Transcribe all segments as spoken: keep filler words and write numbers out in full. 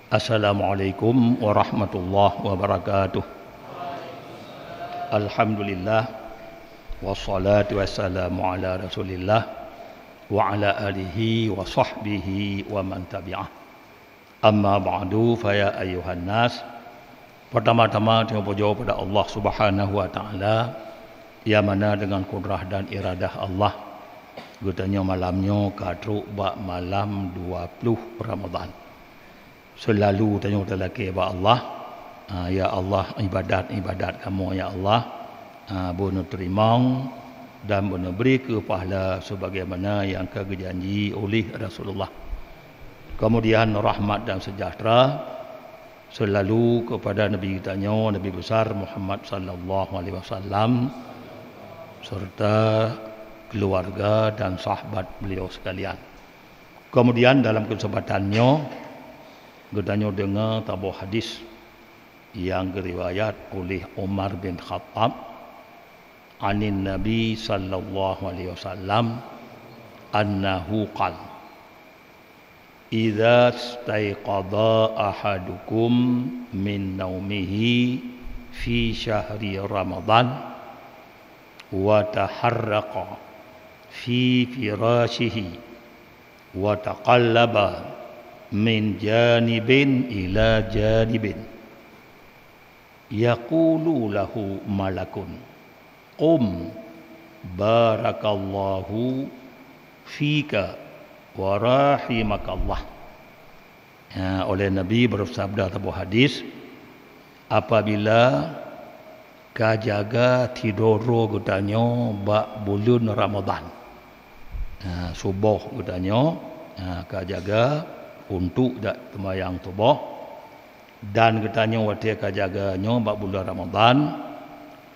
Assalamualaikum warahmatullahi wabarakatuh. Alhamdulillah, wassalatu wassalamu ala Rasulillah wa ala alihi wa sahbihi wa man tabi'ah. Amma ba'du, fa ya ayyuhan nas. Pertama-tama, tanyoe pujoe pada Allah Subhanahu wa Taala, nyang mana dengan kudrah dan iradah Allah, geutanyoe malam nyoe ka trok bak malam dua puluh Ramadhan. Seulalu tanyoe talakée bak Allah, "Ah, ya Allah, ibadat-ibadat kamoe, ya Allah, ah, beuneuteurimong dan beuneubri keu pahala sebagaimana nyang ka geujanji oleh Rasulullah." Kemudian rahmat dan sejahtera seulalu kepada Nabi geutanyoe, Nabi Besar Muhammad sallallahu alaihi wasallam, serta keluarga dan sahabat beliau sekalian. Kemudian dalam kesempatan nyoe, geutanyoe deungoe saboh hadis nyang geuriwayat oleh Umar bin Khattab, anin Nabi sallallahu alaihi wasallam, annahu qal, "Idza staiqadha ahadukum min naumihi fi syahri Ramadhan, wa taharraqa fi firashihi, wa taqallaba min janibin ila janibin, yaqulu lahu malakun, 'Qum, barakallahu fika wa rahimakallah.'" Ya, oleh Nabi bersabda saboh hadis, apabila ka jaga sidroe-droe geutanyoe bak buleuen Ramadhan. Ha, suboh geutanyoe, ha, ka jaga untuk jak teumayang suboh, dan geutanyoe watée ka jaga nyoe bak buleuen Ramadhan,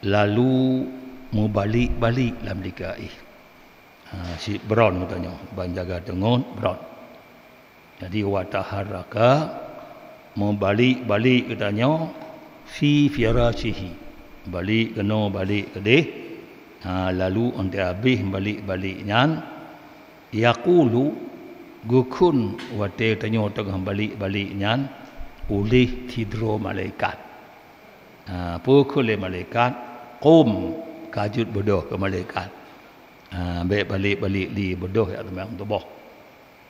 lalu meubalek-balek lam tika éh. Ha, sit bron geutanyoe, ban jaga teungeut bron. Jadi, wa taharraka, meubalek-balek geutanyoe, fi firashihi, balek keunoe, balek keudeh, ha, lalu 'oh lheueh habéh balek-balek nyan, yaqulu, geukheun watée tanyoe teungoh balek-balek nyan, uléh sidroe malaikat. Ha, peue kheun lé malaikat, "Qum," ka jeuet beudôh keu malaikat. Ha, bék balek-balek lé, beudôh jak teumayang suboh.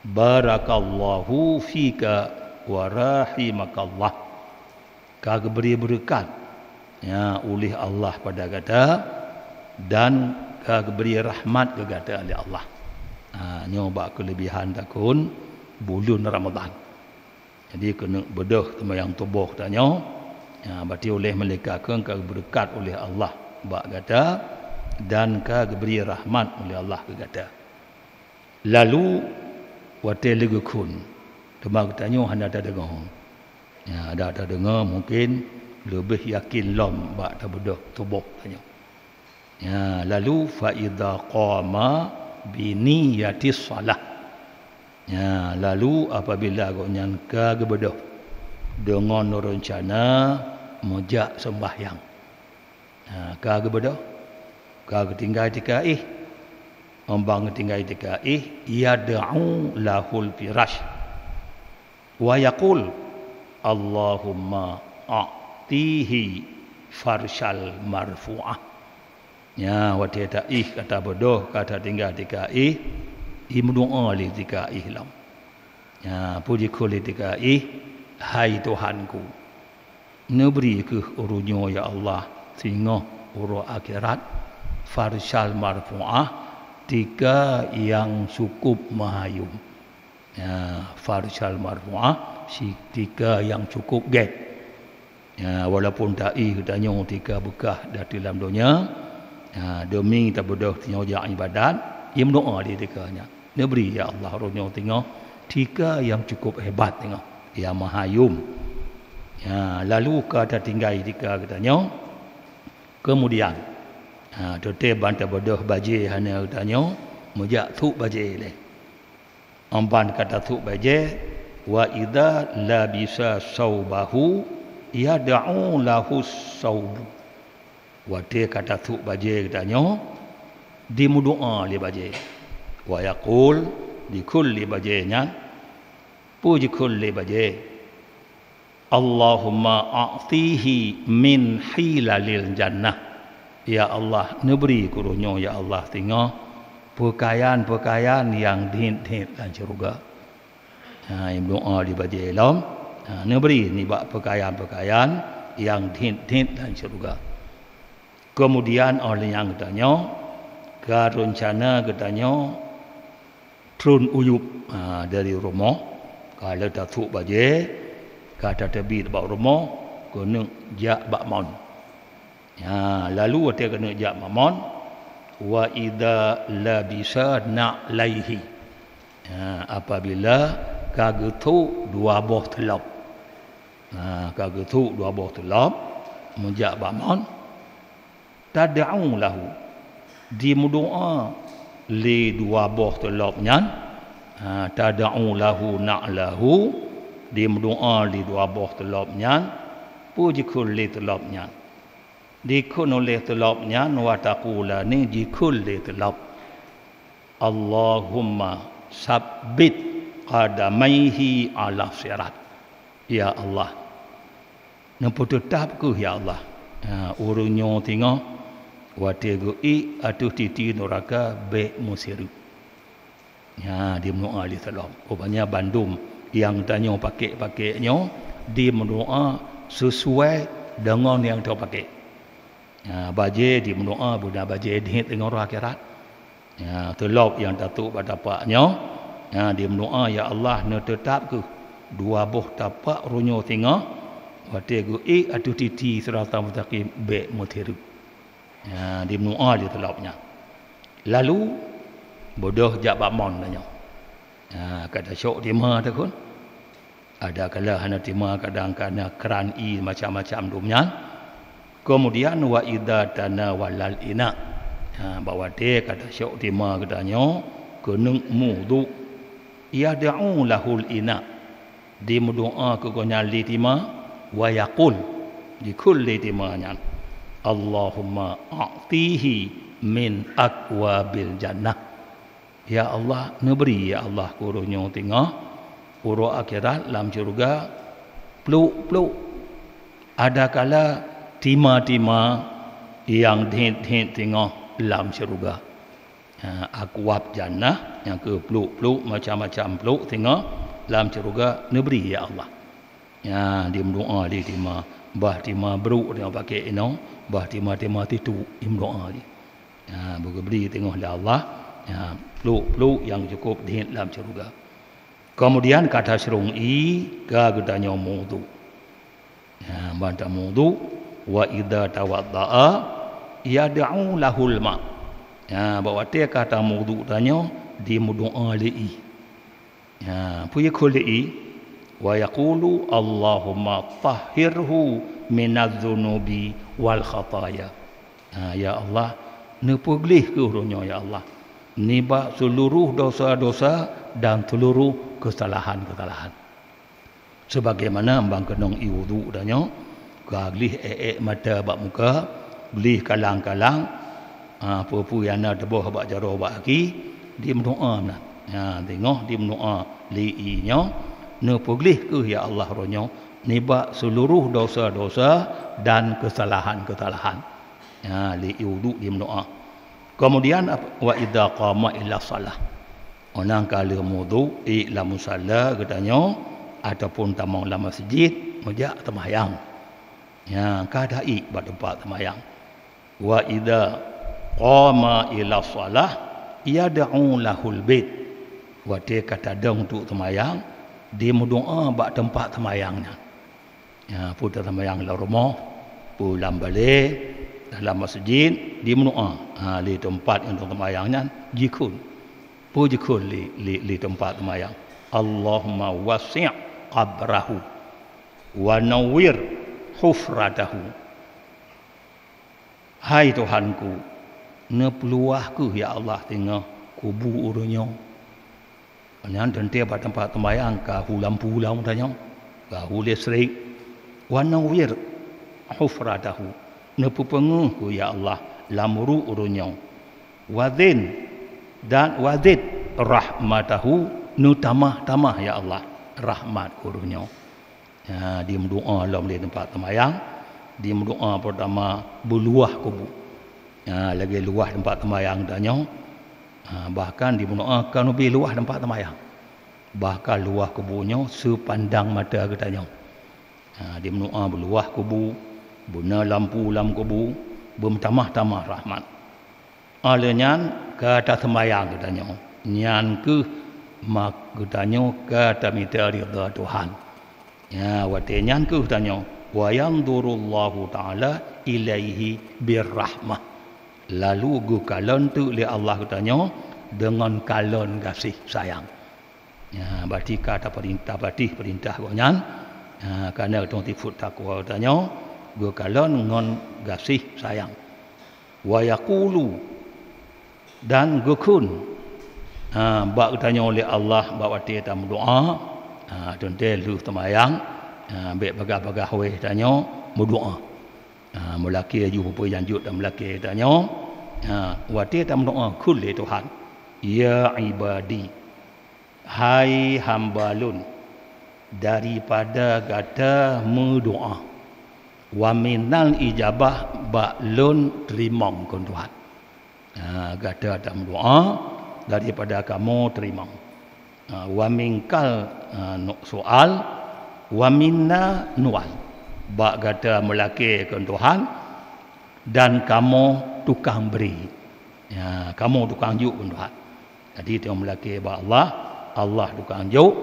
"Barakallahu fika wa rahimakallah." Ka geubri beureukat, ya, uléh Allah pada gata, dan ka geubri rahmat keu gata lé Allah. Ha, nyoe bak keuleubihan takheun buleuen Ramadhan. Jadi, keuneuk beudôh teumayang suboh tanyoe, ya, berarti uléh malaikat kheun ka geubeureukat uléh Allah bak gata, dan ka geubri rahmat uléh Allah keu gata. Lalu, watée lheueh geukheun, teuma geutanyoe hana tadeungoe. Ya, adak tadeungoe mungken leubeh yakin lom bak tabeudôh suboh tanyoe. Ya, lalu fa idza qama bi niyatis shalah. Ya, lalu apabila gobnyan ka geubeudôh deungon reuncana meujak seumbahyang. Ha, ka geubeudôh, ka geutinggai tika éh. Óh ban geutinggai tika éh, yad'u lahul firash. Wa yaqul, "Allahumma a'tihi farshal marfu'ah." Nya, watée taéh ka tabeudôh, ka tatinggai tika éh, imeudoá lé tika éh lom. Nya, peue jikheun lé tika éh, "Hai Tuhanku, neubri kheueh uroe nyoe, ya Allah, singoh uroe akhirat, farshal marfu'ah, tika nyang cukup meuhayom." Ya, farshal marfu'ah, si tika nyang cukup gét. Ya, walaupun taéh tanyoe tika beukah di ateueh lam donya, ya, deumi tabeudôh tanyoe jak iébadat, imeudoá di tika nyan. Neubri, ya Allah, uroe nyoe singoh tika nyang cukup hebat singoh, nyang meuhayom. Ya, lalu ka tatinggai tika geutanyoe, keumudian, ha, teuntée ban tabeudôh bajée hana geutanyoe, meujak sôk bajée lé. Óh ban ka tasôk bajée, wa idza labisa saubahu yad'u lahu saubu. Watée ka tasôk bajée geutanyoe, Dimeudoá lé bajée. Wa yaqul, jikheun lé bajée nyan, peue jikheun lé bajée? Allahumma a'tihi min hilalil jannah. Ya Allah, neubri keu uroe nyoe, ya Allah, singoh peukayan-peukayan nyang dhinit-dhinit lam syeuruga. Ha, imeudoá lé bajée lom, ha, neubri nibak peukayan-peukayan nyang dhinit-dhinit lam syeuruga. Keumudian óh lheueh nyan geutanyoe ka reuncana geutanyoe tron u yup, ha, dari rumoh, ka lheueh tasôk bajée, ka tateubiet bak rumoh, keuneuk jak bak mon. Ha, lalu watée keuneuk jak bak mon, wa idza labisa na'laihi. Ha, apabila ka geusôk dua boh teulop. Ha, ka geusôk dua boh teulop, meujak bak mon, tad'u lahu, dimeudoá lé dua boh teulop nyan. Ha, tad'u lahu na'lahu, dimeudoá lé dua boh teulop nyan, peue jikheun lé teulop nyan? Dikheun lé teulop nyan, wa taqulani, jikheun lé teulop, Allahumma sabbit qadamaihi 'alas sirat. Ya Allah, neupeuteutab kheueh, ya Allah, ha, ureuëng nyoe singoh watée geuék ateueh titi nuraka bék meusireuk. Ha, dimeudoá lé teulop. Rupanya bandum nyang tanyoe pakék-pakék nyoe dimeudoá sisuai deungon nyang tapakék. Ha, bajée dimeudoá beuna bajée dhinit deungon roh akhirat. Ha, teulop nyang tasôk bak tapak nyoe, ha, dimeudoá, "Ya Allah, neuteutab kheueh dua boh tapak uroe nyoe singoh, watée geuék ateueh titi sirata mustaqim bék meusireuk." Ha, dimeudoá lé teulop nyan. Lalu beudôh jak bak mon tanyoe. Ha, ka tasyok tima takheun. Ada kala hana tima, kadang kana kran ié macam-macam dum nyan. Keumudian, wa idza tanawalal ina. Ha, bak watée ka tasyok tima geutanyoe keuneuk meuwudu, yad'u lahul ina, dimeudoá keu gobnyan lé tima, wa yaqul, jikheun lé tima nyan, Allahumma a'tihi min akwabil jannah. Ya Allah, neubri, ya Allah, keu uroe nyoe singoh, uroe akhirat lam syeuruga, pluk-pluk. Ada kala tima-tima nyang dhinit-dhinit singoh lam syeuruga. Ha, akwab jannah, nyang keu pluk-pluk, macam-macam pluk singoh lam syeuruga, neubri, ya Allah. Nyan dimeudoá lé tima, bah tima brôk tima pakék inoe, bah tima-tima tituk dimeudoá lé. Nyan beugeubri teungoh lé Allah, nyan pluk-pluk nyang cukôp dhinit lam syeuruga. Keumudian ka tasrông ié ka geutanyoe meuwudu. Nyan ban tameuwudu, wa idza tawaddaa yad'u lahul ma. Nyan bak watée ka tameuwudu tanyoe dimeudoá lé ié. Ha, peue jikheun lé ié? Wa yaqulu, "Allahumma tahhirhu minadz dzunubi wal khataya." Ha, ya Allah, neupeugleh kheueh uroe nyoe, ya Allah, nibak seuluruh dosa-dosa dan seuluruh keusalahan-keusalahan. Sebagaimana ban keunong ié wudu tanyoe, ka gleh ék-ék mata bak muka, gleh kalang-kalang, ha, peue-peue nyang na teuboh bak jaroe bak aki, dimeudoá meunan. Ha, teungoh dimeudoá lé ié nyoe, neupeugleh kheueh, ya Allah, uroe nyoe nibak seuluruh dosa-dosa dan keusalahan-keusalahan. Ha, lé ié wudu dimeudoá. Keumudian, ap-, wa idza qama ila shalah. Onang ka lheueh meuwudu, ék lam musala geutanyoe ataupun tamong lam masjid, meujak teumayang. Nyan ka taék bak teumpat teumayang. Wa idza qama ila shalah yad'u lahul bait. Watée ka tadong untuk teumayang, dimeudoá bak teumpat teumayang nyan. Ya, peue teumayang lam rumoh, peue lam balée, dalam masjid, dimeudoá. Ha, lé teumpat nyang teumayang nyan jikheun. Peue jikheun lé, lé, lé teumpat teumayang? Allahumma wasi' qabrahu wa nawwir hufratahu. Hai Tuhanku, neupeuluwah kheueh, ya Allah, teungoh kubu ureuëng nyoe. Nyan teuntée bak teumpat teumayang ka hu lampu lam tanyoe, ka hu listrik. Wa nawwir hufratahu, neupeupeungeuh kheueh, ya Allah, lam ruek ureuëng nyoe. Wazin dan wazid rahmatahu, neutamah-tamah ya Allah rahmat ureuëng nyoe. Ha, dimeudoá lom lé teumpat seumayang, dimeudoá peurtama beuluwah kubu. Ha, lagée luwah teumpat seumayang tanyoe, ha, bahkan dimeudoá ka neubi luwah teumpat seumayang. Bahkan luwah kubu nyoe seupandang mata geutanyoe. Ha, dimeudoá beuluwah kubu, beuna lampu lam kubu, beumeutamah-tamah rahmat. Óh lheueh nyan ka taseumayang geutanyoe, nyan kheueh mak geutanyoe ka tamita ridha Tuhan. Ya, watée nyan kheueh tanyoe, "Wa yanzurullahu ta'ala ilaihi birrahmah." Lalu geukalon teuk lé Allah geutanyoe deungon kalon gaséh sayang. Ya, berarti ka tapeurintah, berarti peurintah Gobnyan. Ya, karena geutanyoe sifeuet takwa geutanyoe geukalon ngon gaséh sayang. "Wa yaqulu," dan geukheun, ha, bak geutanyoe lé Allah bak watée tameudoá, ha, teuntée lheueh teumayang, ha, bék bagaih-bagaih wéh tanyoe meudoá. Ha, meulakée ju peue nyang jeuet dan meulakée tanyoe, ha, watée tameudoá kheun lé Tuhan, "Ya ibadi," hai hamba Lôn, daripada gata meudoá, "wa minal ijabah," bak Lôn teurimong kheun Tuhan. Ha, gata tameudoá daripada kamoe teurimong. Ha, "wa minkal," ha, nu-, soal, "wa minna nual," bak gata meulakée kheun Tuhan, dan kamoe tukang bri. Ya, kamoe tukang jok kheun Tuhan. Jadi, tanyoe meulakée bak Allah, Allah tukang jok,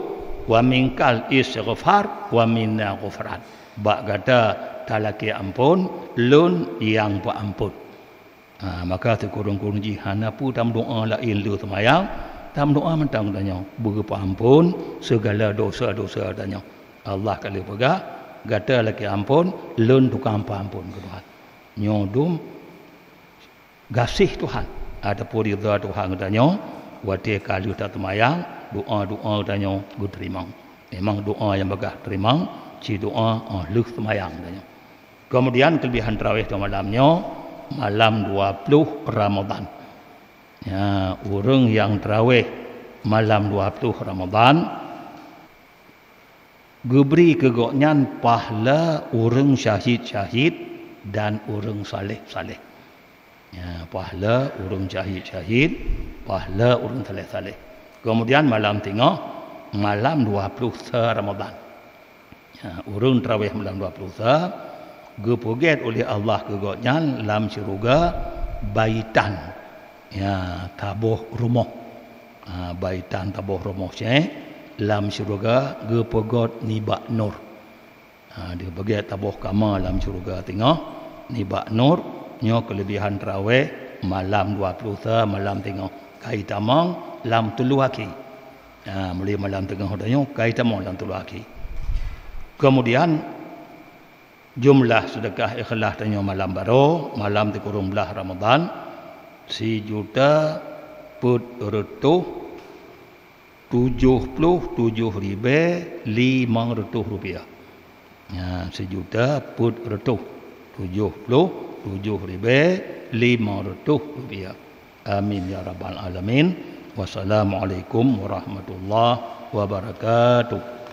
"wa minkal istighfar, wa minna ghufran." Bak gata talakée amphon, Lôn nyang peuamphon. Ha, maka sikureueng-kureueng jih hana peue tameudoá laén lheueh seumayang, tameudoá mantong tanyoe, beugeupeuamphon segala dosa-dosa tanyoe. Allah ka lheueh peugah, "Gata lakée amphon, Lôn tukang peuamphon," kheun Tuhan. Nyoe dum gaséh Tuhan ataupun ridha Tuhan geutanyoe, watée ka lheueh taseumayang, doá-doá geutanyoe geuteurimong. Memang doá nyang bagaih teurimong, cit doá óh lheueh seumayang geutanyoe. Keumudian, keulebihan tarawih di malam nyoe, malam dua ploh Ramadhan. Ya, ureuëng nyang tarawih malam dua ploh Ramadhan, geubri keu gobnyan pahala ureuëng syahid-syahid dan ureuëng saleh-saleh. Ya, pahala ureuëng syahid-syahid, pahala ureuëng saleh-saleh. Keumudian malam teungoh, malam dua ploh sa Ramadhan. Ya, ureuëng tarawih malam dua ploh sa, geupeugét uleh Allah keu gobnyan lam syeuruga baitan. Ya, taboh rumoh. Ha, baitan taboh rumoh syeh lam syeuruga geupeugét nibak nur. Ha, geupeugét taboh kama lam syeuruga teungoh nibak nur, nyoe keulebihan tarawih malam dua ploh sa malam teungoh. Ka jitamong lam teulu akhé. Ha, mulai malam teungoh tanyoe ka jitamong lam teulu akhé. Keumudian, jumlah seudeukah ikhlaih tanyoe malam baroe, malam sikureueng blaih Ramadhan, sijuta peuet reutôh tujoh ploh tujoh ribée limong reutôh rupiah. Ya, sijuta peuet reutôh tujoh ploh tujoh ribée limong reutôh rupiah. Amin ya rabbal alamin. Wassalamualaikum warahmatullahi wabarakatuh.